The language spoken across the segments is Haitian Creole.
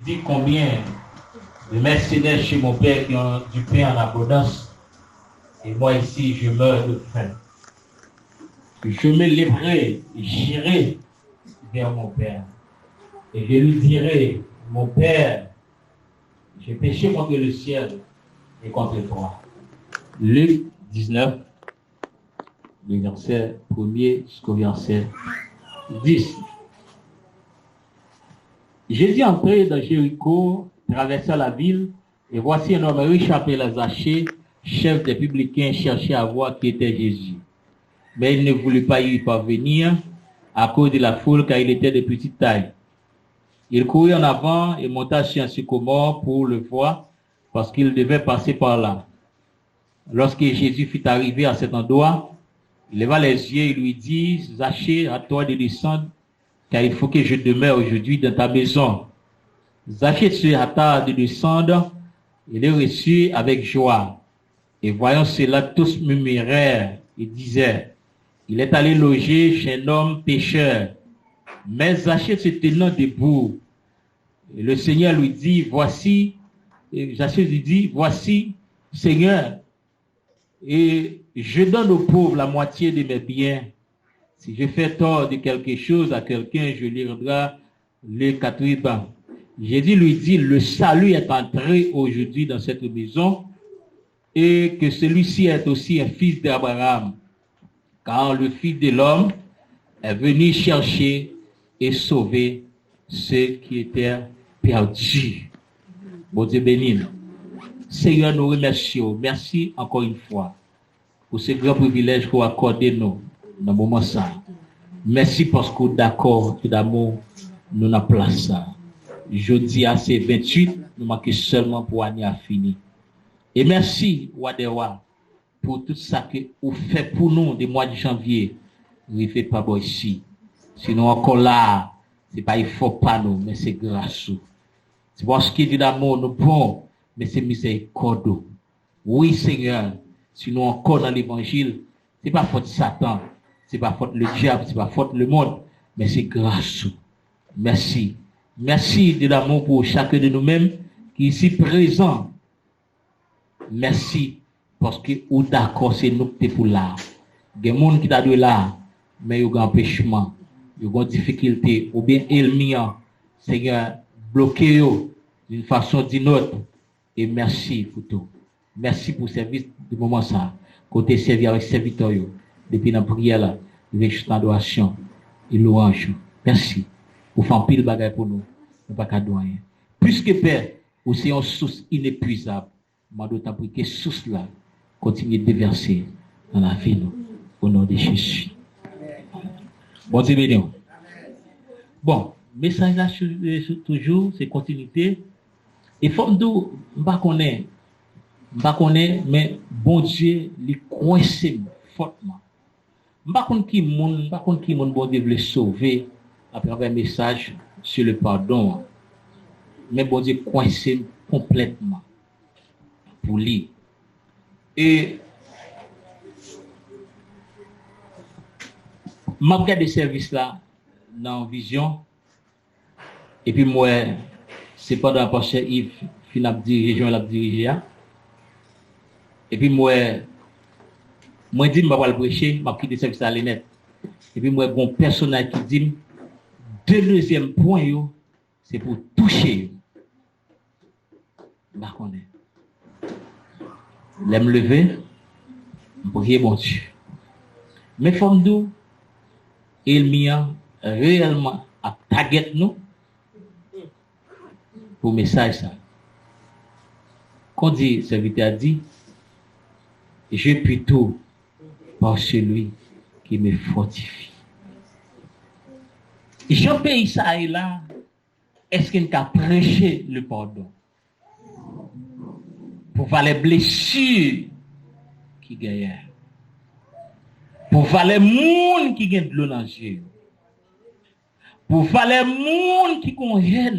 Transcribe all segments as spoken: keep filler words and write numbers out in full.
Dis combien de mercenaires chez mon père qui ont du pain en abondance, et moi ici, je meurs de faim. Je me lèverai, j'irai vers mon père, et je lui dirai, mon père, j'ai péché contre le ciel et contre toi. Luc dix-neuf, le verset premier jusqu'au verset dix. Jésus entra dans Jéricho, traversa la ville, et voici un homme riche appelé Zachée, chef des publicains, cherchait à voir qui était Jésus. Mais il ne voulut pas y parvenir à cause de la foule, car il était de petite taille. Il courut en avant et monta sur un sycomore pour le voir, parce qu'il devait passer par là. Lorsque Jésus fut arrivé à cet endroit, il leva les yeux et lui dit, Zachée, hâte-toi de descendre, car il faut que je demeure aujourd'hui dans ta maison. Zachée se hâta de descendre et le reçut avec joie. Et voyant cela, tous murmurèrent et disaient, il est allé loger chez un homme pécheur. Mais Zachée se tenant debout, et le Seigneur lui dit, voici, et Zachée lui dit, voici, Seigneur, et je donne aux pauvres la moitié de mes biens. Si je fais tort de quelque chose à quelqu'un, je lui rendrai les quatre. Jésus lui dit, le salut est entré aujourd'hui dans cette maison, et que celui-ci est aussi un fils d'Abraham. Car le Fils de l'homme est venu chercher et sauver ceux qui étaient perdus. Bondye beni nou. Senyè, nou remèsye w. Mèsi ankò yon fwa pou se gran privilèj ke w akòde nou nan moman sa. Mèsi paske w dakò tou damou nou nan plas sa. Jodi a se venntuit, nou manke sèlman pou ane a fini. E mèsi, Wa dè wa, pou tout sa ke ou fè pou nou de mwa de janvye rive pa bò isi. Si nou ankò la, se pa efò pa nou, men se gras ou. Se paske di damou nou bon, men se mizèrikòd ou. Wi, Senyè, si nou ankò nan levanjil, se pa fòt Satan, se pa fòt ledyab, se pa fòt lemonn, men se gras ou. Mèsi. Mèsi de damou pou chak de nou menm ki isi prezan. Mèsi, paske ou dakò se nou ki te pou la. Gen moun ki ta dwe la, men yo gen anpechman, yo gen difikilte, oubyen ènmi an, Senyè, bloke yo d'une façon ou d'une autre. E mèsi pou tou. Mèsi pou sèvis de moman sa, kote sèvi avèk sèvitè yo, depi nan priyè la, rive jis nan adorasyon e lwanj ou. Mèsi. Ou fè anpil bagay pou nou, nou pa ka di w anyen. Plis ke pè, ou se yon sous inepwizab. Mande w tanpri ke sous la kontinye devèse nan lavi nou. O non de Jezi. Bondye beni w. Bon, mesaj la sou, sou toujou, se kontinite. E fò m di w, m pa konnen, m pa konnen, men Bondye, li kwense m fòtman. M pa konn ki moun, m pa konn ki moun Bondye vle sove atravè mesaj sou le pardon an. Men Bondye kwense m konplètman pou li. E m ap gade sèvis la nan yon vizyon. Epi m wè, se pandan pastè Yves fin ap dirije jan l ap dirije a. Epi m wè, mwen di m pa pral preche, m ap kite sèvis la ale nèt. Epi m wè gon pèsonaj ki di m, de dezyèm pwen yo, se pou touche yo. M pa konnen. Lè m leve, m priye Bondye. Men fò m di w, ènmi an reyèlman ap tagèt nou pou mesaj sa. Kon di sèvitè a di, je puis tout par celui qui me fortifie. Jan peyi sa ye la, èske n ka preche le pardon? Pou valè blesi ki genyen. Pou valè moun ki gen dlo nan zye yo. Pou valè moun ki gon hèn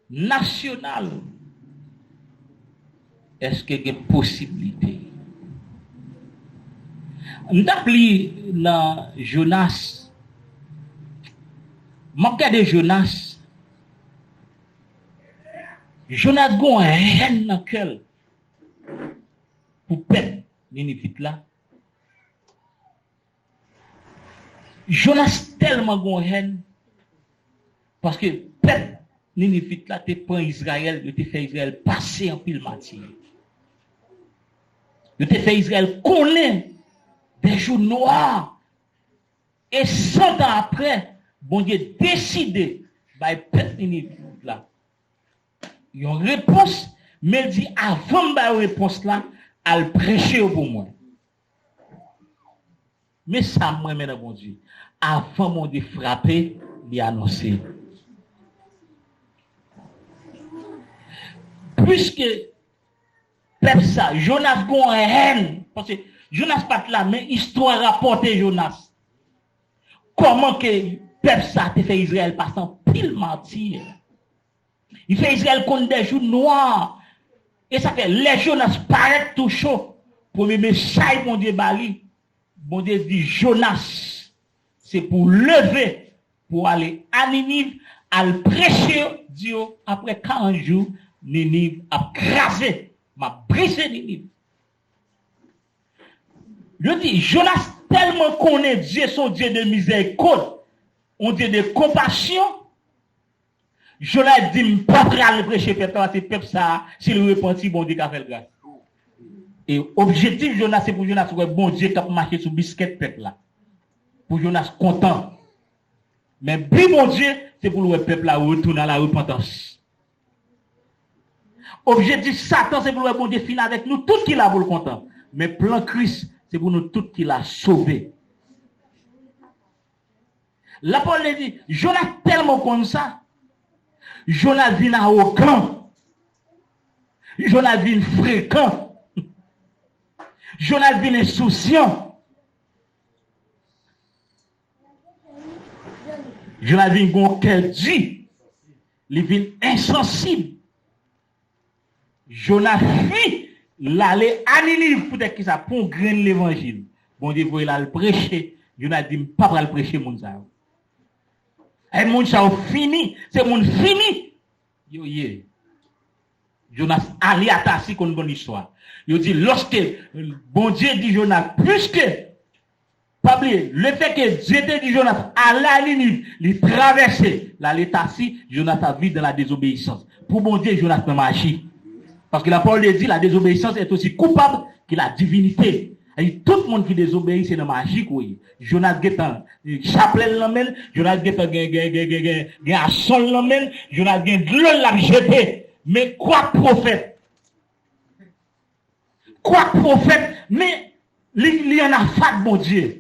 nasyonal. Èske gen posiblite? M t ap li nan Jonas. M ap gade Jonas. Jonas gen yon hèn nan kè l pou pèp Ninivit la. Jonas tèlman gen yon hèn paske pèp Ninivit la te pran Izrayèl, yo te fè Izrayèl pase anpil mati. Yo te fè Izrayèl konnen de jou nwa. E san tan apre, Bondye deside bay pèp Ninivit la yon repons, men l di, avan m ba yo repons la, al preche yo pou mwen. Men sa m renmen nan Bondye. Avan Bondye frape, li anonse. Piske pèp sa, Jonas gen yon hèn, paske Jonas pa t la, men istwa rapòte Jonas. Kòman ke pèp sa te fè Izrayèl pase anpil mati. Li fè Izrayèl konn de jou nwa. E sa fè, lè Jonas parèt tou cho, premye mesaj Bondye ba li, Bondye di, Jonas, se pou w leve, pou w ale a Niniv, al preche yo, di yo, apre karant jou, Niniv ap kraze, m ap brize Niniv. Yo di, Jonas tèlman konnen Dye se yon Dye de mizèrikòd, yon Dye de konpasyon, Jonas di, m pa pral preche pèp la, paske pèp sa a, si l repanti, Bondye ka fè l gras. E objektif Jonas, se pou Jonas wè Bondye k ap mache sou biskèt pèp la. Pou Jonas kontan. Men bi Bondye, se pou l wè pèp la retounen a la repantans. Objektif Satan, se pou l wè Bondye fin avèk nou tout ki la pou l kontan. Men plan Kris, se pou nou tout ki la sove. Lapawòl de Dye di, Jonas tèlman konn sa, Jonas vin awogan, Jonas vin frekan, Jonas vin ensousyan, Jonas vin gen yon kè di, li vin ensansib. Jonas fwi l ale a Niniv poutèt kisa? Pou yon grenn levanjil. Bondye voye l al preche. Jonas di, m pa pral preche moun sa yo. E moun sa yo fini, se moun fini yo ye. Jonas ale a Tasi, konn bon istwa. Yo di, lòske Bondye di Jonas, piske Pa bliye, lefètke Dye te di Jonas ale a Niniv, li travèse, l ale Tasi, Jonas ap viv dans la désobéissance. Pou Bondye, Jonas nan maji. Paske la parole de Dieu, la désobéissance est aussi coupable que la divinité. Sa di, tout moun ki dezobeyi, se nan maji k ou ye. Jonas gentan, eh, chaplè l nan men l, Jonas gentan gen, gen, gen, gen, gen, gen ason l nan men l, Jonas gen dlo l ap jete. Men kwak pwofèt, Kwak pwofèt, men li, li an afak Bondye.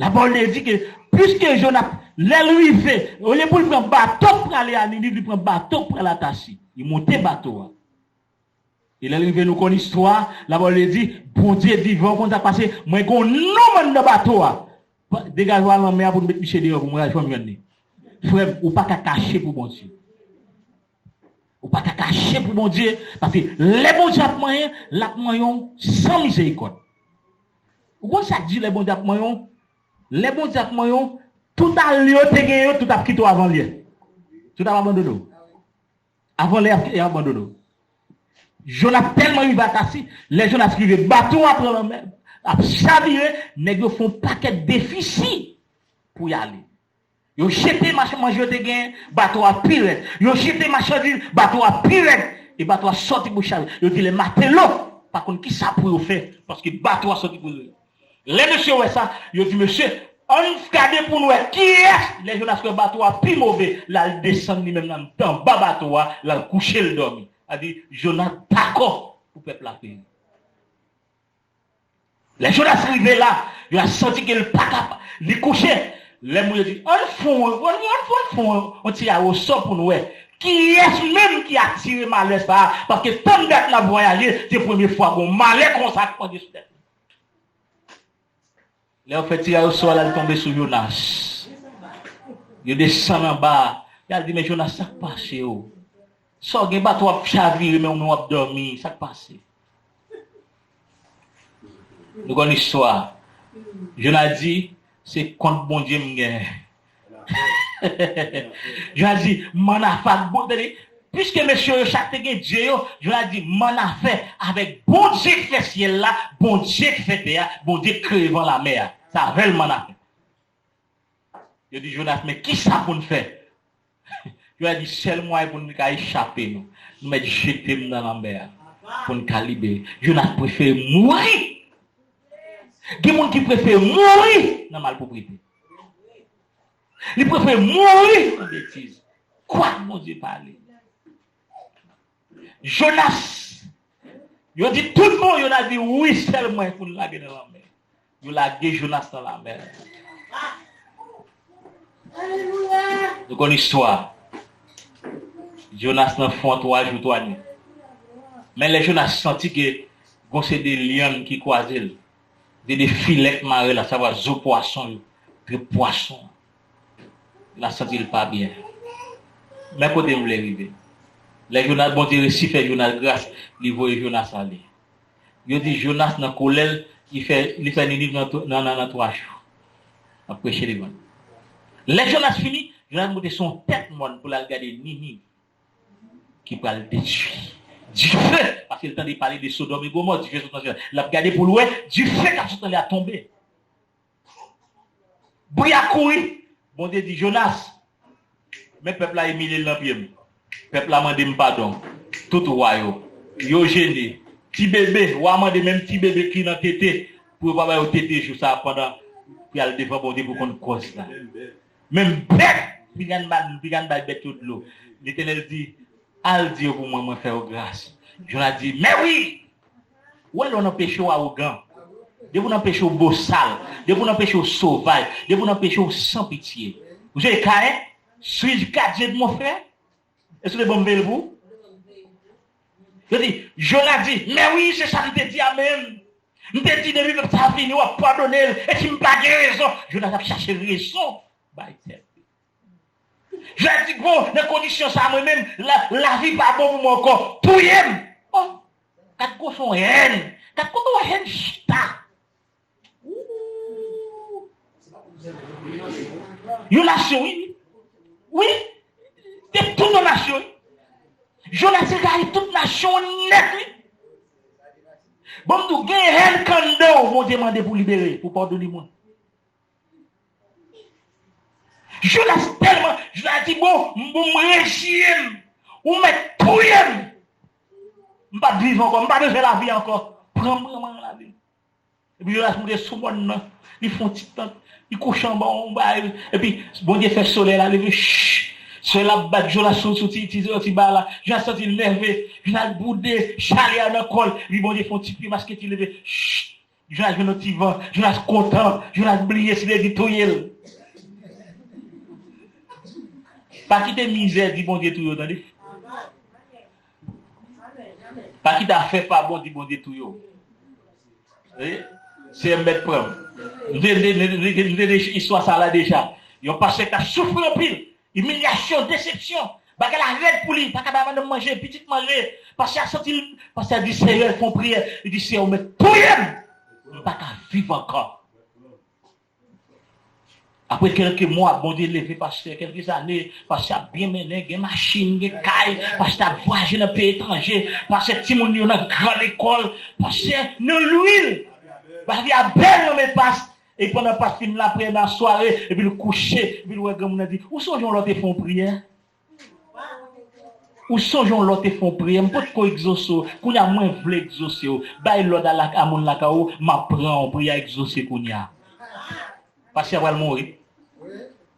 Lapawòl de Dye di ke, piske Jonas, lè l rive, olye pou l pran bato pou prale a Niniv, li pran bato pou prale a Tasi. Li monte bato a. E lè l rive, nou konn istwa, lapawòl de Dye di, Bondye di, van konn sa k pase, mwen gen yon nonm anndan bato a. Pa, degaje w al nan lanmè a pou n met misye deyò pou mwen, al fè m jwenn li. Frè m, ou pa ka kache pou Bondye. Ou pa ka kache pou Bondye, paske lè Bondye ap manyen, l ap manyen w san mizerikòd. Ou konn sa k di lè Bondye ap manyen w? Lè Bondye ap manyen w, tout alye w te genyen yo, tout ap kite w avan lè. Tout ap abandone w. Avan lè y ap, y ap abandone w. Jonas tèlman rive a Tasi, lè Jonas rive, bato a pran lanmè, ap chavire, nèg yo fè yon pakèt defisi pou y ale. Yo jete machann manje yo te genyen, bato a pi rèd. Yo jete machandiz, bato a pi rèd. E bato a sòti pou chavire. Yo di lè matelo pa konn kisa pou yo fè, paske bato a sòti pou yo. Lè mesye wè sa, yo di, mesye, ann gade pou n wè kiyès. Lè Jonas wè bato a pi move, l al desann li menm nan anba bato a, l al kouche l dòmi. Sa di, Jonas dakò pou pèp la peri. Lè Jonas rive la, yo a santi ke l pa kapab. Li kouche. Lè moun yo di, ann fon, ann, ann fon, ann fon yon ti awosò pou n wè. Kiyès menm ki atire malè sa a? Paske tann dat n ap vwayaje, se premye fwa gon malè konsa k pwande sou tèt nou. Lè yo fè tiraj osò a, l al tonbe sou Jonas. Yo desann anba. Y al di, men Jonas, sa k pase w? Sa w gen, bato ap chavire, men ou menm w ap dòmi. Sa k pase? Nou konn istwa. Jonas di, se kont Bondye m genyen. Jonas di, m annafè ak Bondye. Piske mesye yo chak te gen dye yo, Jonas di, m annafè avèk Bondye ki fè syèl la, Bondye ki fè tè a, Bondye ki kreye van lanmè a. Se avè l m annafè. Yo di Jonas, men kisa pou n fè? Jonas di, sèl mwayen pou n ka echape nou, nou mèt jete m nan lanmè a pou n ka libere. Jonas prefere mouri. Gen moun ki prefere mouri nan malpwoprete. Li prefere mouri nan betiz. Kwak Bondye pale. Jonas, yo di tout bon, Jonas di wi, sèl mwen pou n lage nan lanmè. Yo lage Jonas nan lanmè. Nou konn istwa. Jonas nan fon twa jou, twa nwit. Men lè Jonas santi ke gon se de lyann ki kwaze l, se de filè k mare l, asavwa zo pwason yo, trip pwason. L ap santi l pa byen. Men kote m vle rive. Lè Jonas, Bondye resi fè Jonas gras, li voye Jonas ale. Yo di Jonas nan kolè l, li fè, li fè Niniv nan, nan, nan, nan twa jou. L ap preche devan l. Lè Jonas fini, Jonas monte sou yon tèt mòn pou l al gade Niniv ki pral detwi. Dife, paske l tande pale de Sodòm e Gomò, dife sot nan syèl. L ap gade pou l wè dife k ap sot nan lè a tonbe. Bri a kouri. Bondye di, Jonas, men pèp la imilye l nan pye m. Pèp la mande m padon. Tout wa yo. Yo jene. Ti bebe, wa mande menm ti bebe ki nan tete pou yo pa ba yo tete jou sa a pandan pou y al devan Bondye pou konn kòz la. Menm bèt, piga n ba, piga n bay bèt yo dlo. Letènèl di, al di yo pou mwen, mwen fè yo gras. Jonas di, men wi! Ou wè lè w nan peche w awogan. Depi w nan peche w bosal. Depi w nan peche w sovaj. Depi w nan peche w san pitye. Ou sonje Kayen? Suis-je Dieu de mon frère? Èske w te ban m veye l pou ou? Yo di, Jonas di, men wi, se sa m te di a menm. M te di depi pèp sa a vini, w ap padone l. E si m pa gen rezon? Jonas ap chache rezon bay tèt li. Jonas di, bon, nan kondisyon sa a, mwen menm, la, lavi pa bon pou mwen ankò. Touye m! Oh! Gad kote yon hèn! Gad kote yon hèn chita! Ooh! Yon nasyon, wi. Wi. Te tout yon nasyon, wi. Jonas te rayi tout nasyon nèt, wi. Bon, m di w, gen hèn k anndan w, Bondye mande pou libere, pou padone moun. Jonas tèlman, Jonas di, bon, m, bon, m reziye m. Ou mèt touye m. M p ap viv ankò, m pa bezwen lavi ankò. Pran m, pran m nan lavi. Epi Jonas monte sou mòn nan, li fè yon ti tant, li kouche anba yon bagay. Epi Bondye fè solèy la leve, ch, solèy la bat Jonas sou, sou ti, ti, ti ba la. Jonas santi l nève, Jonas boude, chale a nan kò l. Epi Bondye fè yon ti pye maske ti leve, ch, Jonas jwenn yon ti van, Jonas kontan, Jonas bliye si l te di touye l. Pa kite mizè di Bondye touye w, tande. Pa kite afè pa bon di Bondye touye w. Wi. Seyè m mèt pran m. M te, m te, m te, m te, m te di istwa sa la deja. Yon pastè k t ap soufri anpil. Imilyasyon, desepsyon. Bagay la rèd pou li. Pa ka bay madanm manje, pitit manje. Pastè a santi l, pastè a di, Seyè, fè yon priyè. Li di, Seyè, ou mèt touye m. M pa ka viv ankò. Apre kèlke mwa, Bondye leve pastè, kèlke zane, pastè ap byen mennen, gen machin, gen kay, pastè ap vwayaje nan peyi etranje, pastè timoun yo nan gran lekòl, pastè nan lwil. Lavi a bèl nan men pastè. E pandan pastè fin lapriyè nan sware, epi l kouche, epi l wè granmoun nan di, ou sonje yon lè w te fè yon priyè? Ou sonje yon lè w te fè yon priyè, m potko egzose w, kounye a mwen vle egzose w. Bay lòd a la, a moun lakay ou, m ap pran w, priyè a egzose kounye a. Pastè a pral mouri.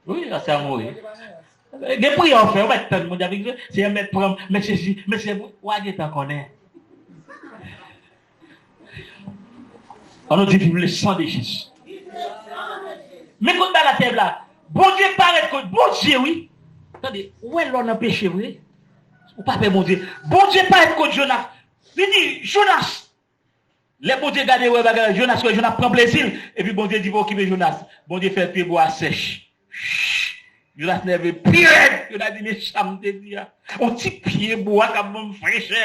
Wi, pastè a mouri. Gen priyè w fè, ou mèt tann, Bondye ap egzose, Seyè mèt pran m, mèt sezi, mèt se, w a gentan konnen. Ann nou di, viv le sang de Jésus. Men kote bagay la tèb la. Bondye parèt kot Bondye, wi. Tande, ou wè lè w nan peche vre. Ou pa pè Bondye. Bondye parèt kot Jonas. Li di, Jonas. Lè Bondye gade wè bagay la, Jonas wè, Jonas pran plezi l. Epi Bondye di, pa okipe Jonas. Bondye fè pye bwa a sèch. Ch! Jonas nève pi rèd. Jonas di, men sa m te di a. On ti pye bwa k ap ban m frechè.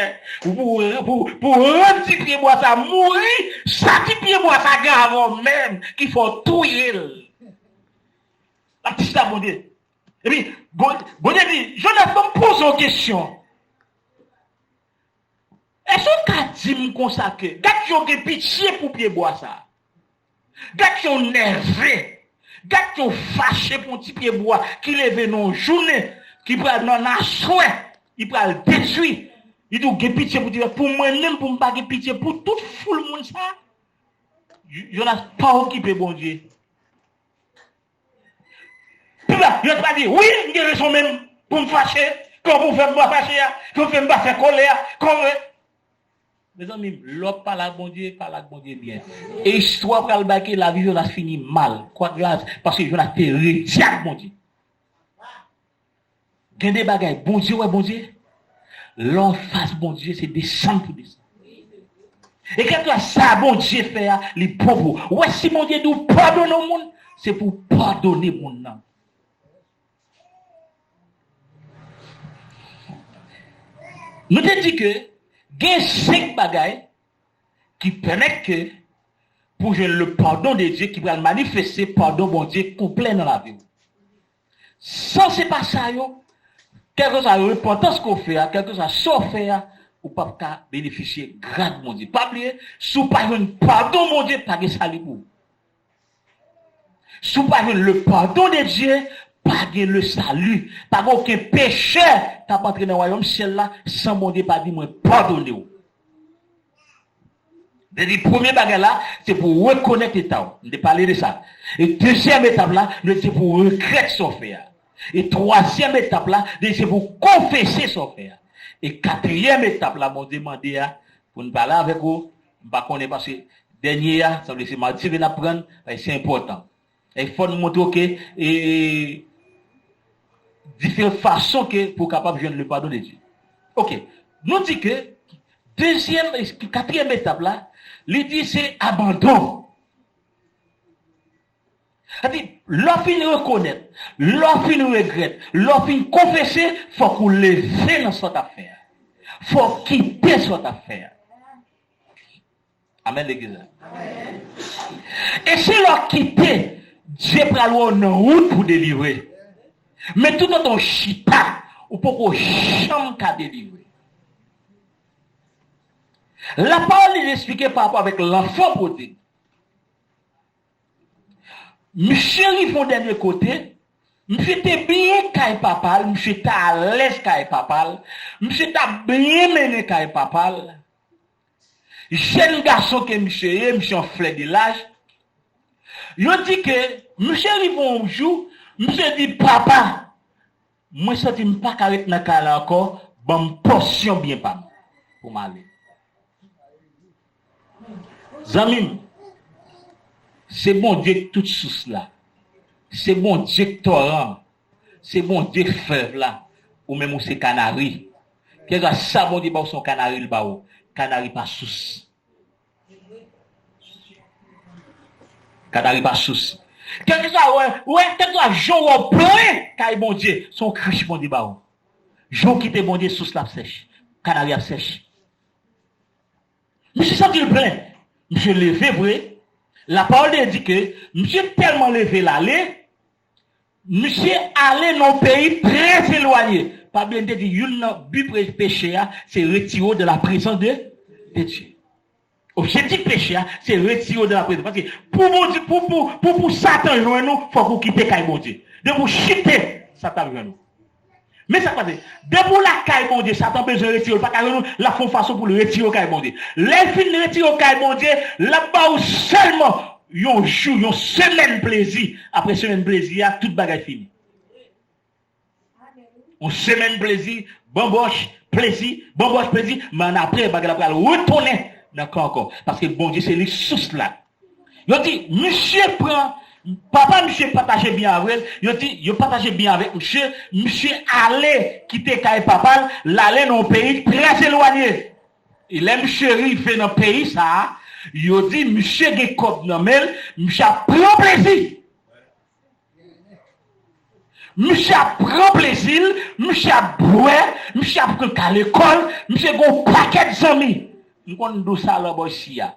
Ou pou, pou, pou rann ti pye bwa sa mouri, sa ti pye bwa sa gen avè w menm ki fè w touye l. L ap di sa Bondye. Epi, Bon- Bondye di, Jonas, ban m poze w kesyon. Èske w ka di m konsa ke, gad jan w gen pitye pou pyebwa sa a? Gad jan w nève! Gad jan w fache pou yon ti pyebwa ki leve nan yon jounen, ki pral nan aswè, li pral detwi. Li di w gen pitye pou ti, pou mwen menm, pou m pa gen pitye pou tout foul moun sa a? Jonas pa okipe Bondye. Pi ba, yo pa di, wi, m gen rezon menm pou m fache. Kòman pou fè m pa fache a? Kòman pou fè m pa fè kòlè a? Kòman? Mezanmi, lè w ap pale ak Bondye, pale ak Bondye byen. E istwa pral bay ke lavi Jonas fini mal. Kwa glas, paske Jonas te redi ak Bondye. Gen de bagay, Bondye wè Bondye. Lè w anfas Bondye, se desann pou desann. E kèlkeswa sa Bondye fè a, li bon pou ou. Ou wè, si Bondye di w padone yon moun, se pou w padone moun nan. Nou te di ke gen senk bagay ki pèmèt ke pou jwenn le pardon de Dye ki pral manifeste padon Bondye konplè nan lavi w. San se pa sa yo, kèlkeswa repantans ke w fè a, kèlkeswa sa w fè a, ou p ap ka benefisye gras Bondye. Pa bliye, si w pa jwenn padon Bondye, pa gen sali pou ou. Si w pa jwenn le pardon de Dye, pa gen le sali. Pa gen okenn pechè k ap antre nan wayòm syèl la san Bondye pa di, mwen padone w. Vle di, premye bagay la, se pou w rekonèt eta w. M te pale de sa. E dezyèm etap la, nou di se pou w regrèt sa w fè a. E twazyèm etap la, nou di se pou w konfese sa w fè a. E katriyèm etap la, Bondye mande a, pou n pale avèk ou, m pa konnen paske dènye a, sanble se madi ke n ap pran, se enpòtan. E fò n montre w ke, e, diferan fason ke pou w kapab jwenn le pardon de Dye. Oke. Nou di ke dezyèm, katriyèm etap la, li di se abandon. Sa di, lè w fin rekonèt, lè w fin regrèt, lè w fin konfese, fòk ou leve nan sa w t ap fè a. Fò w kite sa w t ap fè a. Amèn, legliz la. E se lè w kite, Dye pral wè w nan wout pou delivre. Men toutotan w chita, ou poko janm ka delivre. Lapawòl li eksplike pa rapò avèk lanfan pwodig. Misye rive yon dènye kote, misye te byen kay papa l, misye te alèz kay papa l, misye t ap byen mennen kay papa l. Jèn gason ke misye ye, misye an flè de laj. Yo di ke misye rive yon jou, misye di, papa, mwen santi m pa ka ret nan kay la ankò, ban m pòsyon byen pa m pou m ale. Zanmi m, se Bondye k tout sous la. Se Bondye k toran an. Se Bondye k flèv la. Ou menm ou se kanari. Kèlkeswa sa Bondye ba w, se yon kanari l ba w. Kanari pa sous. Kanari pa sous. Kèlkeswa, wè, wè, kèlkeswa jan w wè w plen kay Bondye, se yon krich Bondye ba w. Jan w kite Bondye, sous la ap sèch. Kanari ap sèch. Misye santi l plen. Misye leve vre. Lapawòl de Dye di ke misye tèlman leve l ale, misye ale nan yon peyi trè elwanye. Pa bliye, m te di, youn nan bi pre- peche a, se retire w de la prezans de, de Dye. Objektif peche a, se retire w de la prezans. Paske pou Bondye, pou, pou, pou, pou Satan jwenn ou, fòk ou kite kay Bondye. Depi w chite, Satan ap jwenn ou. Men sa k pase, depi w lakay Bondye, Satan bezwen retire w, l pa ka jwenn ou, l ap fè yon fason pou l retire w kay Bondye. Lè l fin retire w kay Bondye, l ap ba w sèlman yon jou, yon semèn plezi. Apre semèn plezi a, tout bagay fini. Yon semèn plezi, banbòch, plezi, banbòch, plezi, men apre, bagay la pral retounen nan kan ankò. Paske Bondye se li sous la. Yo di, misye pran, papa misye pataje byen avè l, yo di, yo pataje byen avèk misye, misye ale kite kay papa l, l ale nan yon peyi trè elwanye. E lè misye rive nan peyi sa a, yo di, misye gen kòb nan men l, misye ap pran plezi. Misye ap pran plezi l, misye ap bwè, misye ap pran ka lekòl, misye gen yon pakèt zanmi. M konn di w sa lè w bò isi a.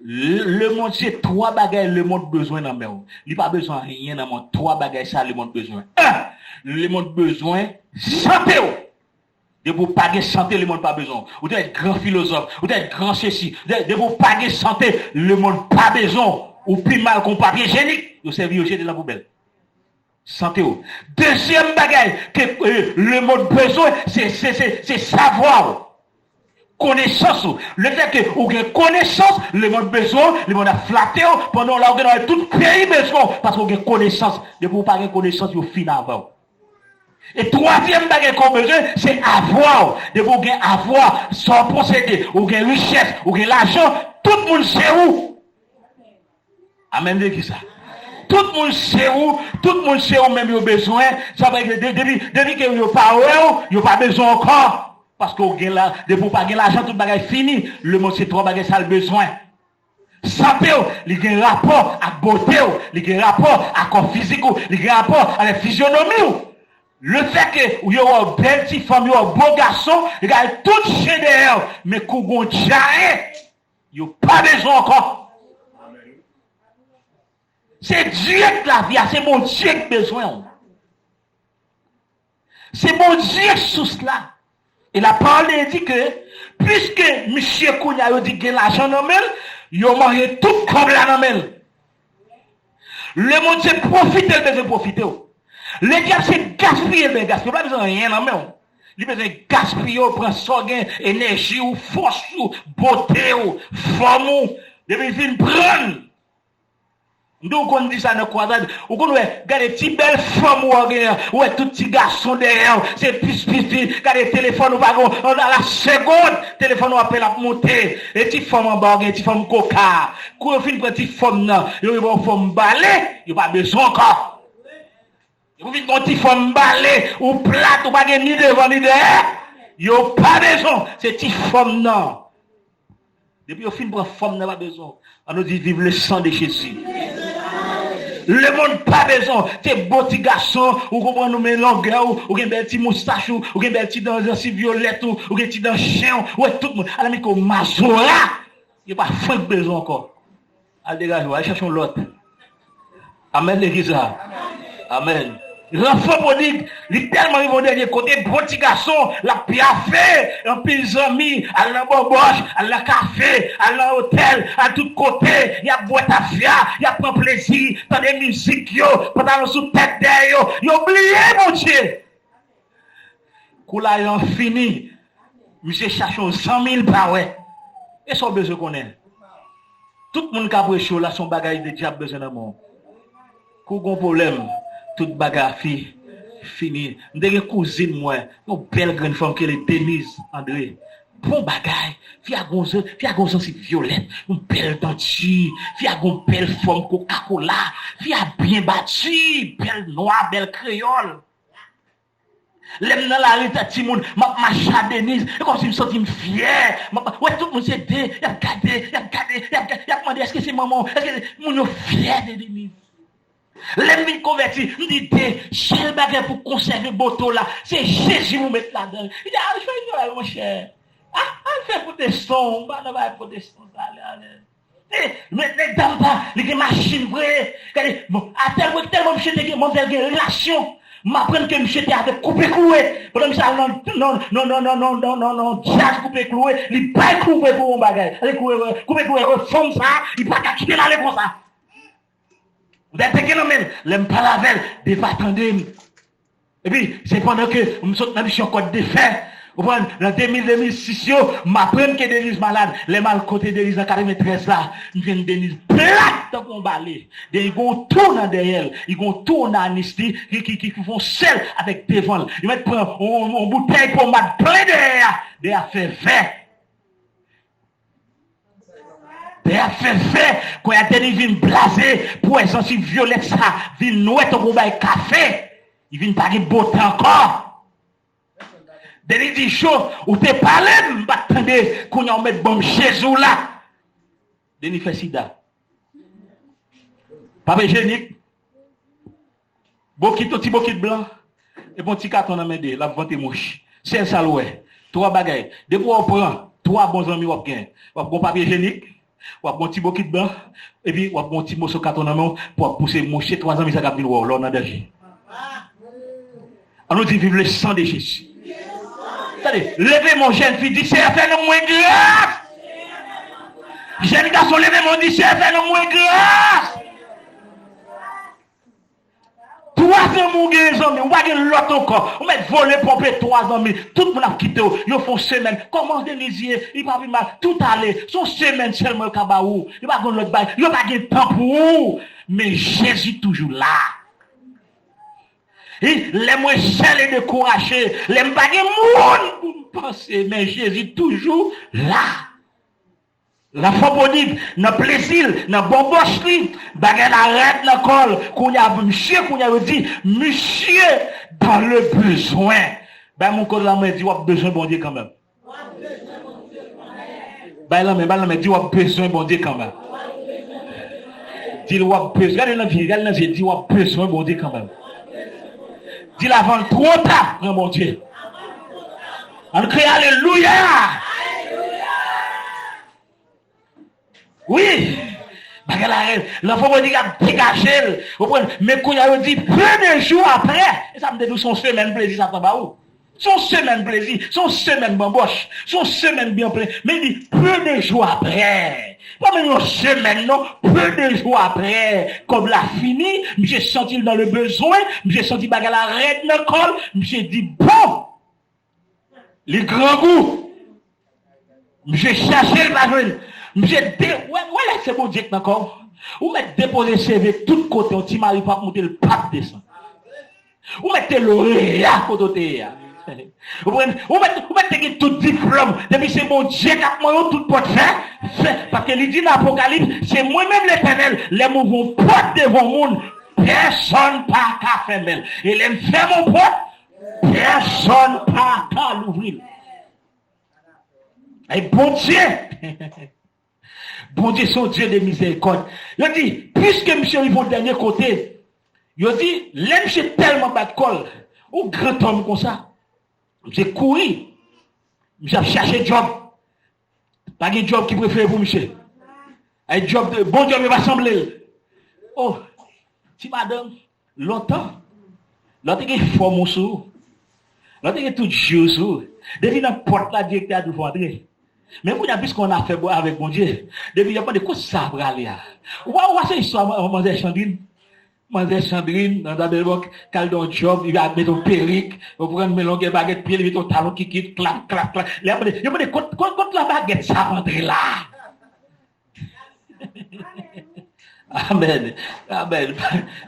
Lemonn se twa bagay lemonn bezwen nan men w. Li pa bezwen anyen nan mond. Twa bagay sa lemonn bezwen. En, lemonn bezwen sante w. Depi w pa gen sante, lemonn pa bezwen w. Ou te wè gran filozòf, ou te wè gran sesi. Depi w pa gen sante, lemonn pa bezwen w. Ou pi mal kon papye jenik. Yo sèvi, yo jete nan poubèl. Sante w. Dezyèm bagay ke lemonn bezwen, se, se, se, se savwa w. Konesans ou. Lefètke ou gen konesans, lemonn bezwen w, lemonn ap flate w, pandan w la ou gen dwa tout peyi bezwen w, paske ou gen konesans. Depi ou pa gen konesans, yo fin avè w. E twazyèm bagay ke w bezwen, se avwa w. Depi ou gen avwa, sa w posede, ou gen richès, ou gen lajan, tout moun se ou. Amèn de ki sa? Tout moun se ou, tout moun se ou menm yo bezwen. Sa vle di depi, depi ke yo pa wè w, yo pa bezwen w ankò. Paske w gen la, depi w pa gen lajan, tout bagay fini. Lemonn se twa bagay sa l bezwen. Sante w, li gen rapò ak bote w, li gen rapò ak kò fizik ou, li gen rapò avèk fizyonomi w. Lefètke yo wè w bèl ti fanm, yo wè w bo gason, yo gade tout chen dèyè w, men kou gon djayen, yo pa bezwen ankò. Se dirèk lavi a, se Bondye ki bezwen w. Se Bondye sous la. E lapawòl de Dye di ke, piske misye kounye a yo di gen lajan nan men l, yo manje tout kòb la nan men l. Lemonn se pwofite l bezwen pwofite w. Ledyab se gaspiye l bezwen gaspiye w. Li pa bezwen anyen nan men w. Li bezwen gaspiye w, pran sa w gen, enèji w, fòs ou, bote w, fòm ou. Depi l fin pran l, m di w konn di sa nan kwazad, ou konn wè, gade ti bèl fanm ou wè w genyen, ou wè tout ti gason dèyè w, se pis pis pis, gade telefòn ou pa gon, nan la segonn, telefòn ou apèl ap monte, e ti fanm anba w gen, ti fanm koka, kou yo fin pran ti fanm nan, yo rive yon fanm bale, yo pa bezwen ankò. Depi w fin pran ti fanm bale, ou plat, ou pa gen ni devan ni dèyè, yo pa bezwen w, se ti fanm nan. Depi yo fin pran fanm nan pa bezwen w. Ann nou di vive le sang de Jésus. Lemonn pa bezwen w. Se bo ti gason, ou konprann ou men longè w, ou gen bèl ti moustach ou, ou gen bèl ti dan zansiv vyolèt ou, ou gen ti dan chen w, ou wè tout moun. Ala mi ko mazora. Yo pa fwenk bezwen ankò. Al degaje w, al chache yon lòt. Amèn legliz la. Amèn. Lanfan pwodig, li tèlman rive yon dènye kote, bon ti gason, l ap pyafe, anpil zanmi, al nan bòbòch, al nan kafe, al nan otèl, al tout kote, y ap bwè tafya, y ap pran plezi, tande mizik yo, pantalon sou tèt dèyè yo, yo bliye Bondye. Kou lajan fini, misye chache yon zanmi l pa wè. E sa w bezwen konnen? Tout moun k ap preche w la se yon bagay de dyab bezwen nan men w. Kou gon pwoblèm, tout bagay fi, fini. M te gen kouzin mwen, yon bèl grenn fanm ki rele Denise André. Bon bagay, fi a gon zan, fi a gon zansiv vyolèt, yon bèl danti, fi a gon bèl fòm kokakola, fi a byen bati, bèl nwa, bèl kreyòl. Lè m nan lari, timoun, m ap mache a Deniz, e kòmsi m santi m fyè. M ap wè tout moun se de, y ap gade, y ap gade, y ap gade, y ap mande èske se manman w, èske se moun yo fyè de Deniz. Lè m vin konvèti, m di de, sèl bagay pou konsève bote w la, se Jezi pou met ladan l. Li di, al fè yon bagay, monchè. Ah, al fè pwotestan, m pa nan bagay pwotestan sa, ale, ale. Eh, men nèg dam sa, li gen machin vre. Gade, bon, atèl pwen tèlman misye te gen, manzèl gen relasyon. M aprann ke misye te avèk Koupe Klouwe. Pandan misye al nan, nan, nan djaz Koupe Klouwe, li bay Klouwe pou yon bagay. Gade Kouwe, Koupe Klouwe, fanm sa, li pa ka kite l ale konsa. Lè te gen nan men l, lè m pale avè l, de pa tande m. Epi, se pandan ke m sot nan misyon Kòt de Fè, ou konprann, nan de mil, de mil sis yo, m aprann ke Deniz malad. Lè m al kote Deniz nan katreventrèz la, m jwenn Deniz plat tankou yon bale. Deniz gen yon tou nan dèyè l, li gen yon tou, yon anis li, ki, ki, ki, ki fè yon sèl avèk devan l. Yo mèt pran yon, yon, yon boutèy pomad plen dèyè a, dèyè a fè vè. Dèyè a fè vè, kounye a Deniz vin blaze, pou wè zansiv vyolèt sa vin nwè tankou yon bay kafe. Li vin pa gen bote ankò. Deniz di, Jo, ou te pale m, m pa t tande, kounye a ou mèt ban m Jezi w la. Deniz fè sida. Papye jenik, bokit, yon ti bokit blan, epi yon ti katon nan men de, l ap vante mouch. Sèl sa l wè. Twa bagay. Depi w pran twa bon zanmi w ap gen. W ap gen yon papye jenik, W ap gen yon ti bokit blan, epi w ap gen yon ti moso katon nan men w, pou w ap pouse mouche twa zanmi sa k ap vin wè w la w nan danje. Ann nou di, viv le sang de Jésus. Tande, leve men w, jèn fi, di, Seyè, fè nanm mwen gras. Jèn gason, leve men w, di, Seyè, fè nanm mwen gras. Twa zanmi w genyen, zanmi, ou pa gen lòt ankò. Ou mèt vole, ponpe twa zanmi. Tout moun ap kite w. Yo fè yon semèn. Kòman Deniz ye? Li pa pi mal. Tout ale. Se yon semèn sèlman yo ka ba ou. Yo pa gen lòt bagay. Yo pa gen tan pou ou. Men Jezi toujou la. E lè mwen sèl e dekouraje, lè m pa gen moun pou m panse, men Jezi toujou la. Lanfan pwodib, nan plezi l, nan banbòch li, bagay la rèd nan kò l. Kounye a, misye, kounye a, yo di, misye dans le besoin. Bay moun kote la, mwen di, w ap bezwen Bondye kanmenm. Bay lanmen, bay lanmen, di, w ap bezwen Bondye kanmenm. Di l, w ap bezwen, gade nan vye, gade nan vye, di, w ap bezwen Bondye kanmenm. Di l, avan l twò ta, pran Bondye. Ann kriye alelouya! Wi! Bagay la rèd. Lanfan pwodib ap degaje l. Ou konprann? Men kounye a yo di, peu de jours après. E sa m te di w, se yon semèn plezi Satan ba ou. Se yon semèn plezi. Se yon semèn banbòch. Se yon semèn byen plen. Men li di, peu de jours après. Pa menm yon semèn, non. Peu de jours après. Kòb la fini. Misye santi l dans le besoin. Misye santi bagay la rèd nan kò l. Misye di, bon! Li grangou. Misye chache l pa jwenn. Misye de, wè, wè lè se Bondye k nan kò w. Ou mèt depoze C V tout kote, yon ti mari p ap moute, l p ap desann. Ou mèt te loreya kote w te ye a. Ou konprann? Ou mèt, ou mèt te gen tout diplòm. Depi se Bondye k ap manyen w, tout pòt fè, fè. Paske li di nan Apokalips, se mwen menm Letènèl, lè m ouvri yon pòt devan yon moun, pèsonn pa ka fèmen l. E lè m fèmen yon pòt, pèsonn pa ka louvri l. E Bondye, Bondye se yon Dye de mizèrikòd. Yo di, piske misye rive yon dènye kote, yo di, lè misye tèlman bat kò l, yon grantòm konsa, misye kouri, misye ap chache djòb. Pa gen djòb ki prefere pou misye. Ay djòb, bon djòb yo pa sanble l. Oh, ti madanm, lontan, lè w te gen fòm ou sou ou, lè w te gen tout ji w sou ou, depi nan pòt la direktè a di w fò antre. Men kounye a, piske w nan afè avèk Bondye, depi y ap mande kote sa prale a. Ou pa, ou pa se istwa man-, manzè Chandrin? Manzè Chandrin, nan Dabelbòk, k al nan yon djòb, li al met yon perik, ou konprann, men longè bagèt pye, li met yon talon kikit, klap, klap, klap. Lè yo mande, yo mande, kot, kot, kot la bagèt sa ap antre la? Amèn. Amèn.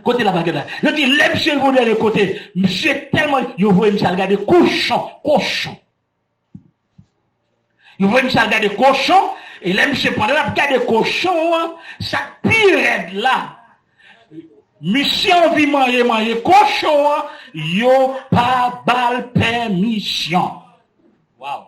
Kote la bagèt la? Yo di, lè misye rive yon dènye kote, misye tèlman, yo voye misye al gade kochon, kochon. Yo voye misye al gade kochon, e lè misye, pandan l ap gade kochon an, sa k pi rèd la, misye anvi manje, manje kochon an, yo pa ba l pèmisyon. Waw!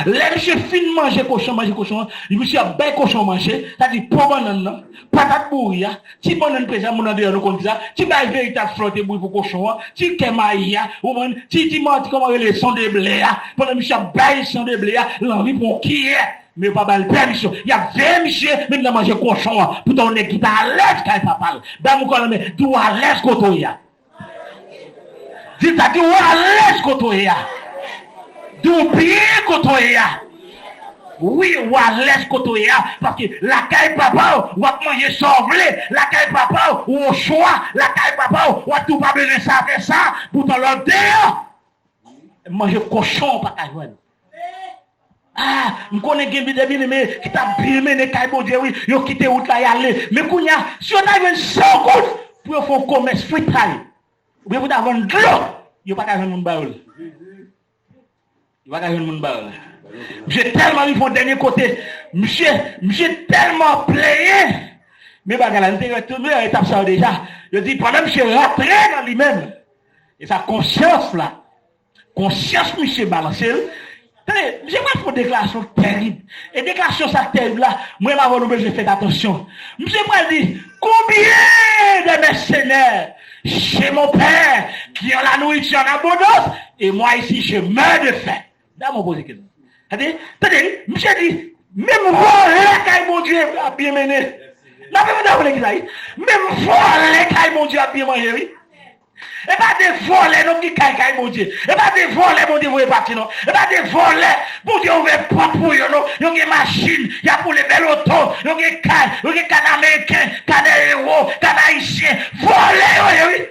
Lè misye fin manje kochon, manje kochon an, misye ap bay kochon manje, sa di po bannann nan, patat bouri a, ti bannann peza, moun andeyò nou konn di sa, ti bay veritab flòte bouyi pou kochon an, ti kè mayi a, ou konprann, ti, ti manti kòman rele, son de ble a, pandan misye ap bay son de ble a, l anvi pran yon kiyè, men yo pa ba l pèmisyon. Y ap veye misye, men l nan manje kochon an. Poutan yon nèg ki pa alèz kay papa l. Bay mwen kò nan men, di w alèz kote w ye a. Di sa, di w alèz kote w ye a. Di w byen kote w ye a. Wi, w alèz kote w ye a. Paske lakay papa w, w ap manje sa w vle. Lakay papa w, ou o chwa. Lakay papa w, w ap di w pa bezwen sa, fè sa. Poutan lè w deyò, manje kochon w pa ka jwenn. Ah, m konnen gen de byeneme ki t ap byen mennen kay Bondye, wi. Yo kite wout la, y ale. Men kounye a, si yo ta jwenn san goud pou yo fè yon komès fritay, oubyen pou ta vann dlo, yo pa ka jwenn moun ba yo l. Yo pa ka jwenn moun ba yo l. Misye tèlman rive yon dènye kote, misye, misye tèlman plenyen. Men bagay la, nou te wè tout, nou wè etap sa yo deja. Yo di, pandan misye rantre nan li menm, e sa konsyans la, konsyans misye balanse l. Tande, misye pral fè yon deklarasyon terib. E deklarasyon sa terib la, mwen menm avè w nou bezwen fè atansyon. Misye pral di, combien de mes seigneurs chez mon père qui ont la nourriture en abondance et moi ici je meurs de faim. Dam mwen poze kesyon. Tande, tande, wi. Misye di, menm vòlè kay Bondye ap byen mennen. N ap mande w legliz la, wi. Menm vòlè kay Bondye ap byen manje, wi. E pa de vòlè non ki kay kay Bondye. E pa de vòlè Bondye voye pati non. E pa de vòlè Bondye ouvè pòt pou yo non. Yo gen machin, y ap woule bèl oto, yo gen kay, yo gen kad ameriken, kad ewo, kad ayisyen. Vòlè yo ye, wi.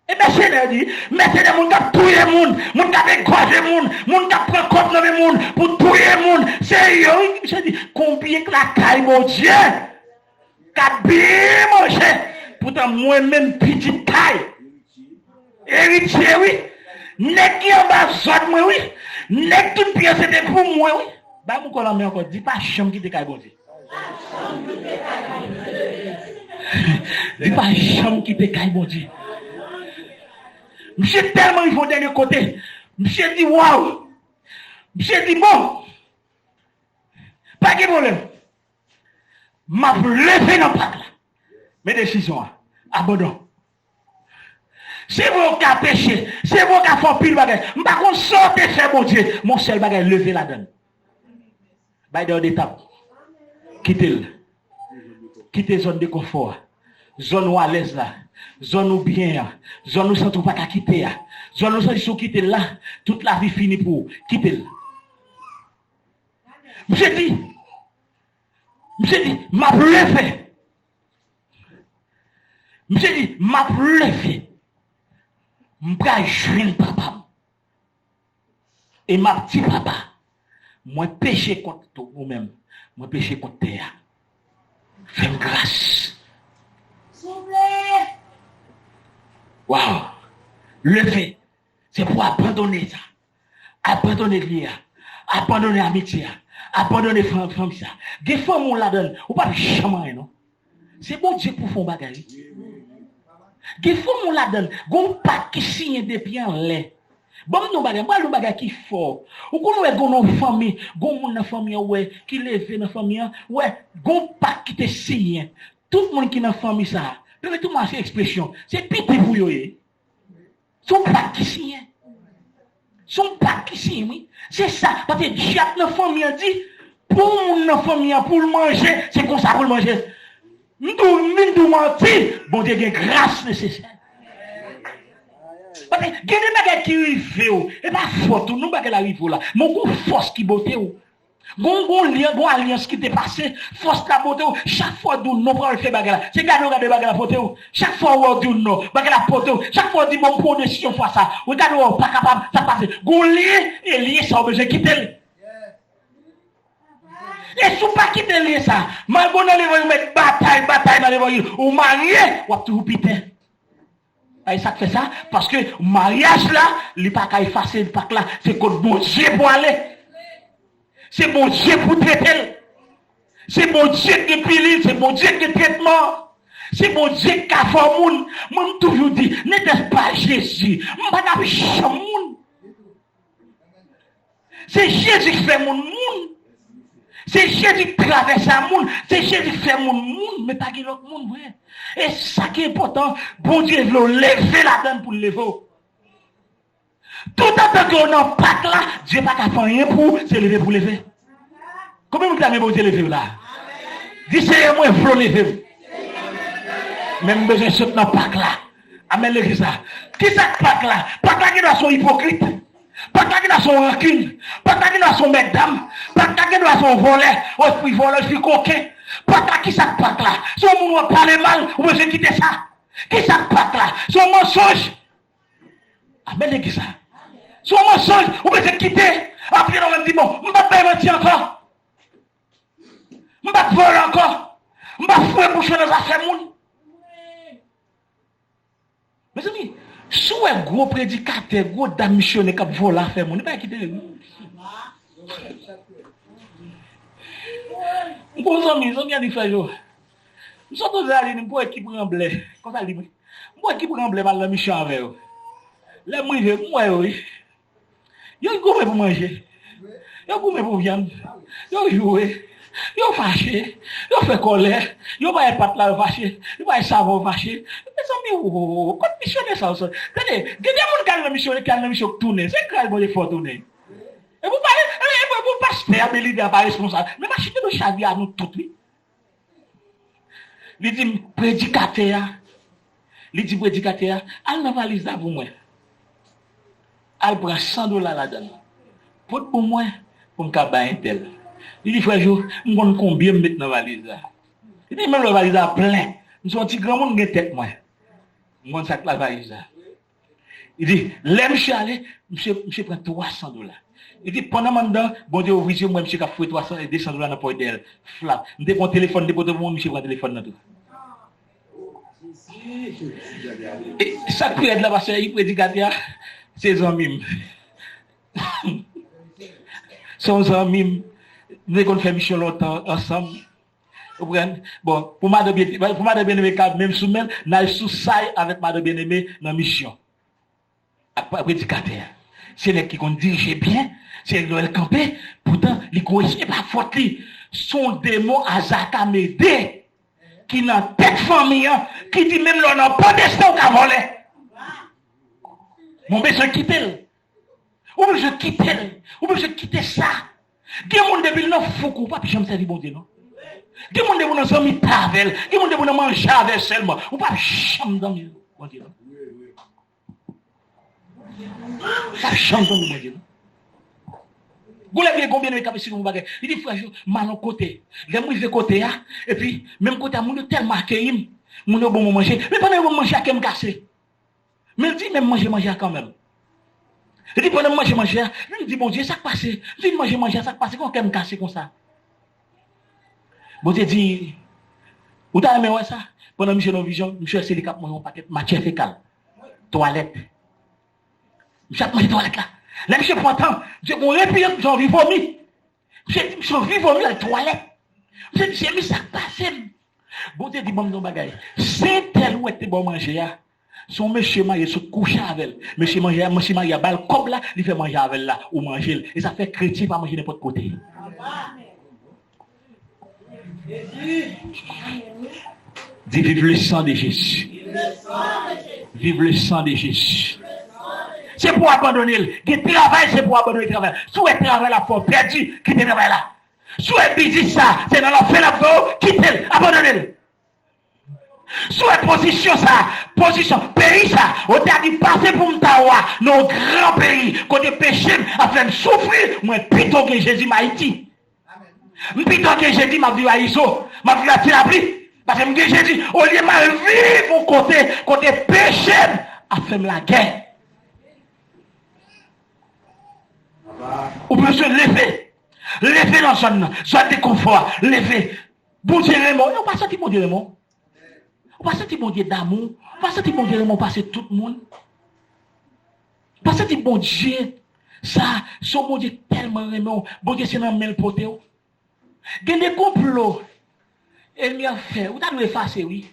E mèsenè di, mèsenè moun k ap touye moun, moun k ap egòje moun, moun k ap pran kòb nan men moun pou touye moun, se yo wi. Misye di, konbyen k lakay Bondye k ap byen manje? Poutan mwen menm pitit kay, eritye wi, nèg ki anba zòd mwen wi, nèg tout byen se te pou mwen wi. Bay mwen kò nan men ankò, di pa janm kite kay Bondye. Li pa janm kite kay Bondye. Misye tèlman rive yon dènye kote. Misye di, waw! Misye di, bon, pa gen pwoblèm. M ap leve nan pak la. Men desizyon an. Abandon. Se vre w ka peche. Se vre w ka fè anpil bagay. M pa konn sa w te fè Bondye. Men yon sèl bagay, leve ladan l. Bay dèyè w de tab. Kite l. Kite zòn de konfò a. Zòn ou alèz la. Zòn ou byen an. Zòn ou santi w pa ka kite a. Zòn ou santi si w kite l la, tout lavi fini pou ou. Kite l. Misye di, misye di, m ap leve. Misye di, m ap leve. M pral jwenn papa m. E m ap di papa, mwen peche kont ou menm, mwen peche kont tè a. Fè m gras. Souple! Waw! Leve, se pou abandone sa. Abandone lye a. Abandone amitye a. Abandone fanmi sa. Gen fanmi w ladan l, ou p ap janm anyen non. Se Bondye k pou fè yon bagay wi. Gen fanmi w ladan l, gen yon pak ki siyen depi anlè. Ban m di w yon bagay, m pral di w yon bagay ki fò. Ou konn wè gen yon fanmi, gen yon moun nan fanmi an wè, ki leve nan fanmi an, wè, gen yon pak ki te siyen. Tout moun ki nan fanmi sa a, pèmèt mwen se ekspresyon, se pite pou yo ye. Se yon pak ki siyen. Se yon pak ki siyen, wi. Se sa. Paske dyab nan fanmi an di, pou moun nan fanmi an, pou l manje, se konsa pou l manje. M di w, m vin di w manti, Bondye gen gras nesesè. Paske gen de bagay ki rive w, e pa fòt ou, non bagay la rive w la. Men w gon fòs ki bote w. Gon, gon lyen, gon alyans ki te pase, fòs la pote w, chak fwa w di w non, pral fè bagay la. Se gade w gade bagay la pote w. Chak fwa w wè w di w non, bagay la pote w. Chak fwa w di bon, m pran yon desizyon fwa sa. Ou gade w wè w pa kapab, sa pase. Gon lyen, e lyen sa w bezwen kite l. E si w pa kite lyen sa, malgre w nan levanjil, ou mèt batay, batay nan levanjil, ou marye, w ap toujou piten. E sa k fè sa? Paske maryaj la, li pa ka efase pak la. Se kot Bondye pou ale. Se Bondye pou trete l. Se Bondye k gen pilil, se Bondye k gen tretman. Se Bondye k ka fè w moun. Mwen, m toujou di, nètès pa Jezi, m pa t ap janm moun. Se Jezi k fè moun moun. Se Jezi k travèse a moun. Se Jezi k fè moun moun, men pa gen lòt moun vre. E sa ki enpòtan, Bondye vle w leve ladan l pou l leve w. Toutotan ke w nan pak la, Dye pa ka fè anyen pou ou, se leve pou w leve. Konbyen moun ki ta renmen Bondye leve w la? Di, Seyè, mwen vle w leve m. Men m bezwen sot nan pak la. Amèn legliz la. Kisa k pak la? Pak la gen dwa se yon ipokrit. Pak la gen dwa se yon rankin. Pak la gen dwa se yon mètdam. Pak la gen dwa se yon vòlè, yon espri vòlè, espri koken. Pak la, kisa k pak la? Se yon moun w ap pale mal, ou bezwen kite sa. Kisa k pak la? Se yon mansonj. Amèn legliz la. Se yon mansonj, ou bezwen kite. Apre nou menm di, bon, m p ap bay manti ankò. M p ap vòlè ankò. M p ap foure bouch mwen nan zafè moun. Mezanmi, si w wè gwo predikatè, gwo dam misyonè k ap vòlè afè moun, li pa kite. M gon zanmi, zanmi an li fè yo. M sot Ozali, m pran ki pran blè. Konsa li, m pran ki pran blè, m al nan misyon avè yo. Lè m rive, m wè yo, wi. Yo goumen pou manje. Yo goumen pou vyann. Yo joure. Yo fache, yo fè kòlè, yo bay pat la, yo fache, yo bay savon, yo fache. Mezanmi, o, kot misyonè sa yo sot? Tande, gen de moun k al nan misyon, ki al nan misyon k tounen. Se gras Bondye k fè w tounen. E pou pa, e, e pou pastè a, men lidè a pa responsab. Men m ap chita nan chavi a nou tout, wi. Li di m, predikatè a, li di predikatè a, al nan valiz la pou mwen. Al pran san dola ladan l. Pot pou mwen, pou m ka bay entèl. Li di, frè Jo, m konn konbyen m met nan valiz la. Li di, menm lè valiz la plen, m se yon ti granmoun, m gen tèt mwen. M konn sa k nan valiz la. Li di, lè misye ale, misye, misye pran twa san dola. Li di, pandan m anndan, Bondye ouvri je m, m wè misye k ap foure twa san e de san dola nan pòch dèyè l. Flap. M te pran telefòn, m te pote pou moun, misye pran telefòn nan tou. E sa k pi rèd la, pastè, predikatè a, se zanmi m. Se yon zanmi m. Nou te konn fè misyon lontan ansanm. Ou konprann? Bon, pou madan Byen-, pou madan Byeneme ka menm sou men l, n al sou say avèk madan Byeneme nan misyon. Ak pa-, predikatè a. Se nèg ki konn dirije byen, se nèg lè l kanpe, poutan li gwo espri, e pa fòt li. Se yon demon Azaka Mede ki nan tèt fanmi an, ki di menm lè w nan pwotestan ou ka vòlè. Mwen bezwen kite l. Ou bezwen kite l. Ou bezwen kite sa. Gen moun depi l nan fouk ou, ou p ap janm sèvi Bondye non. Gen moun depi w nan zanmitay avè l, gen moun depi w nan manje avè l sèlman, ou p ap janm zanmi Bondye non. Ou p ap janm zanmi Bondye non. Gon lè gen gon byeneme k ap esplike yon bagay. Li di, frè Jo, m al yon kote. Lè m rive kote a, epi menm kote a, moun yo tèlman akeyi m, moun yo ban mwen manje. Men pandan yo ban m manje a, kè m kase. Men l di, men m manje manje a kanmenm. Li di, pandan m manje manje a, men m di, Bondye, sa k pase? M fin manje manje a, sa k pase? Kòman kè m kase konsa? Bondye di, ou ta renmen wè sa? Pandan misye nan vizyon, misye wè se li k ap manje yon pakèt matyè fekal. Twalèt. Misye ap manje twalèt la. Lè misye pran tan, misye gon repiyan, misye anvi vomi. Misye di, misye anvi vomi al twalèt. Misye di, Seyè, men sa k pase m. Bondye di, ban m di yon bagay. Se entèl ou wè k te ba w manje a, se yon mesye marye sot kouche avè l. Mesye manje a, mesye marye a ba l kòb la, li fè manje avè l la, ou manje l. E sa fè kretyen pa manje nenpòt kote. Di, vive le sang de Jésus. Vive le sang de Jésus. Se pou abandone l. Gen travay, se pou abandone travay. Si w wè travay la fè w pèdi, kite travay la. Si w wè biznis sa, se nan lanfè l ap voye w, kite l, abandone l. Si w wè pozisyon sa, pozisyon peyi sa, ou te a di pase pou m ta wa nan yon gran peyi, kote peche m ap fè m soufri, mwen pito gen Jezi m Ayiti. M pito gen Jezi m ap viv a Izo, m ap viv a Ti Lapli, paske m gen Jezi. Olye m al viv yon kote, kote peche m ap fè m lagè. Ou bezwen leve. Leve nan zòn nan. Zòn de konfò a. Leve. Bondye renmen w. Ou pa santi Bondye renmen w? Ou pa santi Bondye damou? Ou pa santi Bondye renmen w pase tout moun? Ou pa santi Bondye sa, se yon Bondye tèlman renmen w. Bondye se nan men l pote w. Gen de konplo enmi an fè, ou ta dwe efase, wi.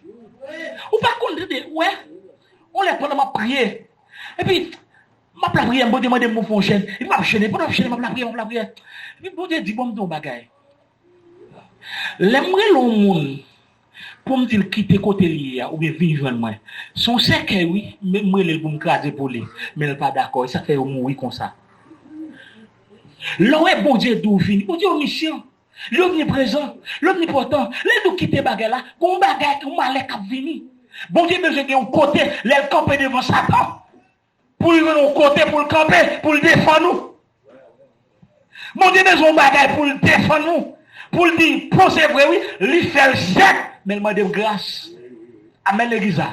Ou pa konn tande, wè. On lè pandan m ap priye. Epi, m ap lapriyè, Bondye mande m pou m fè yon jèn. Epi m ap jene, pandan m ap jene, m ap lapriyè, m ap lapriyè. Epi Bondye di, bon, m di yon bagay. Lè m rele yon moun pou m di l kite kote l ye a, oubyen vin jwenn mwen. Se yon sèkèy, wi, men m rele l pou m kraze pou li. Men l pa dakò, e sa k fè yo mouri konsa. Lè w wè Bondye di w vini, Bondye omnisyan. Li omniprezan, li omnipotan. Lè l di w kite bagay la, gon bagay, yon malè k ap vini. Bondye bezwen gen yon kote, lè l kanpe devan Satan, pou l jwenn yon kote pou l kanpe, pou l defann ou. Bondye bezwen yon bagay pou l defann ou, pou l di, bon, se vre, wi, li fè l sèk, men l mande m gras. Amèn, legliz la.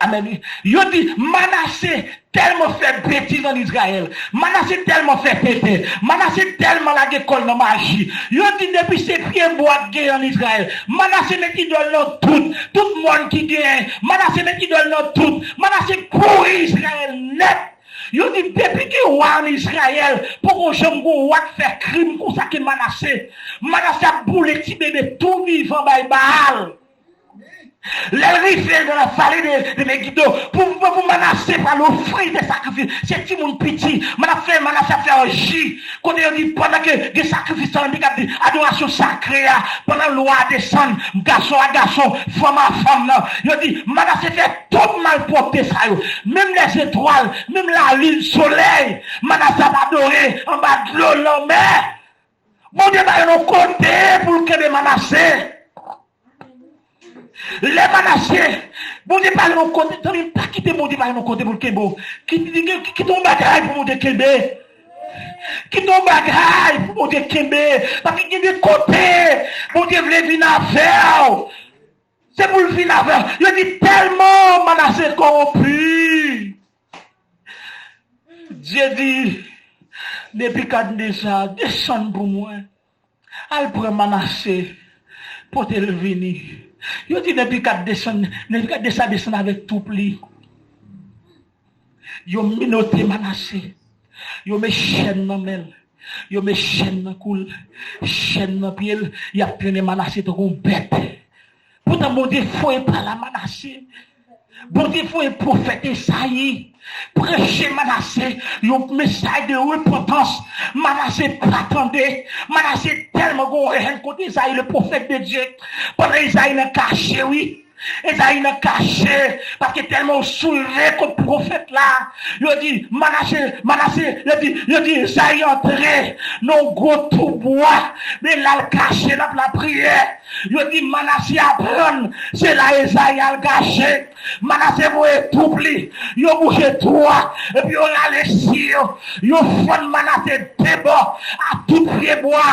Amèn, wi. Yo di, Manase tèlman fè betiz ann Izrayèl. Manase tèlman fè tenten. Manase tèlman lage kò l nan maji. Yo di, depi se pye bwa k genyen ann Izrayèl. Manase met idòl nan tout. Tout mòn ki genyen. Manase met idòl nan tout. Manase pouri Izrayèl nèt. Yo di, depi gen wa ann Izrayèl, poko janm gon wa k fè krim konsa ke Manase. Manase ap boule ti bebe tou vivan bay Baal. Lè l rive nan lavale de, de Megido, pou, pou, pou Manase pral ofri de sakrifis, se timoun piti, Manase, Manase ap fè yon ji, kote yo di pandan ke gen sakrifis lan, epi k ap di adorasyon sakre a, pandan lwa a desann, gason a gason, fanm a fanm nan, yo di Manase fè tout malpwòpte sa yo, menm lèzetwal, menm lalin, solèy, Manase ap adore anba dlo, lanmè. Bondye ba yo yon kote pou l kenbe Manase. Lè Manase, Bondye ba yo yon kote, zanmi m, pa kite Bondye ba yo yon kote pou l kenbe w. Kite, kite yon bagay pou Bondye kenbe. Kite yon bagay pou Bondye kenbe. Paske gen de kote Bondye vle vin avè w. Se pou l vin avè w. Yo di tèlman Manase kòwonpi. Dye di Nebikadneza, desann pou mwen. Al pran Manase, pote l vini. Yo di Nebikadneza desann, Nebikadneza desann avèk twoup li. Yo menote Manase. Yo met chèn nan men l. Yo met chèn nan kou l. Chèn nan pye l. Y ap trennen Manase tankou yon bèt. Poutan Bondye voye pale a Manase. Bondye voye pwofèt Ezayi preche Manase yon mesaj de repantans. Manase pa tande. Manase tèlman gen yon hèn kont Ezayi, le pwofèt de Dye. Pandan Ezayi nan kache, wi. Ezayi nan kache, paske tèlman yo soulve kont pwofèt la. Yo di, Manase, Manase, yo di, yo di, Ezayi antre nan yon gwo twou bwa, men l al kache nan lapriyè. Yo di Manase aprann, se la Ezayi al kache. Manase voye twoup li, yo bouje twou a, epi yo rale si yo, yo fann Manase de bò a tout pye bwa.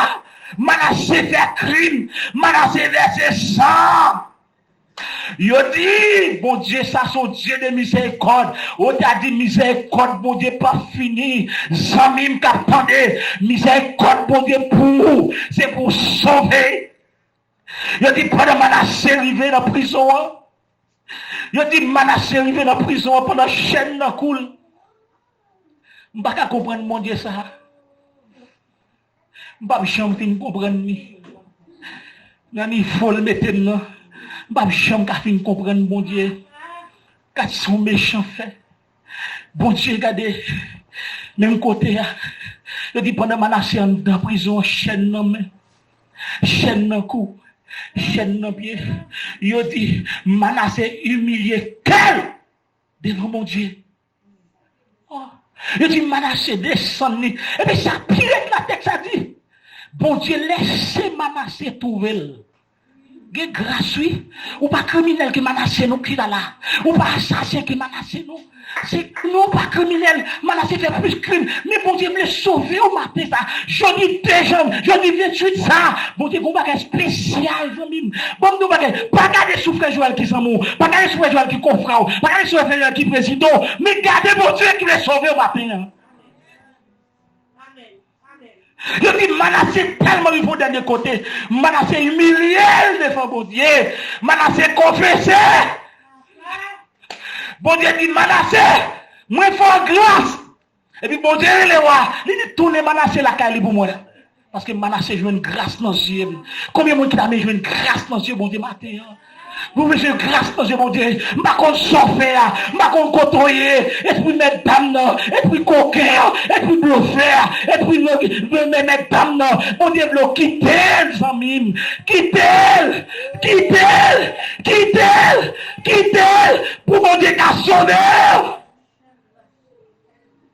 Manase fè krim, Manase vèse san. Yo di, Bondye sa se yon Dye de mizèrikòd. Ou ta di mizèrikòd Bondye p ap fini. Zanmi m k ap tande, mizèrikòd Bondye pou ou, se pou w sove. Yo di pandan Manase rive nan prizon an, yo di Manase rive nan prizon an pandan chèn nan kou l. M pa ka konprann Bondye sa. M p ap janm fin konprann li. Nan nivo l mete m nan, m p ap janm ka fin konprann Bondye. Gad sa yon mechan fè. Bondye gade, menm kote a, yo di pandan Manase anndan prizon an, chèn nan men, chèn nan kou, chèn nan pye, yo di Manase imilye kè l devan Bondye. Oh. Yo di Manase desann li. Epi sa pi rèd la, tèks la di, Bondye lèse Manase twouve l. Gen gras, wi. Ou pa kriminèl ke Manase non, Kilala. Ou pa asasen ke Manase non. Se, non, ou pa kriminèl. Manase fè plis krim. Men Bondye vle sove w maten sa. Jodi de janm, jodi venntuit sa, Bondye gen yon bagay espesyal, zanmi m. Ban m di w yon bagay. Pa gade sou frè Joel ki zanmi w. Pa gade sou frè Joel ki konfrè w. Pa gade sou frè Joel ki prezidan w. Men gade Bondye ki vle sove w maten an. Yo di Manase tèlman rive yon dènye kote. Manase imilye l devan Bondye. Manase konfese. Bondye di Manase, mwen fè w gras. Epi Bondye rele w a, li di tounen Manase lakay li pou mwen. Paske Manase jwenn gras nan zye m. Konbyen moun ki ta renmen jwenn gras nan zye Bondye maten an? Ou bezwen gras nan zye Bondye. M pa konn sa w fè a. M pa konn kote w ye. Espri mètdam nan, espri koken an, espri blofè a, espri mètdam nan. Bondye vle w kite l, zanmi m. Kite l. Kite l. Kite l. Kite l. Pou Bondye ka sove w.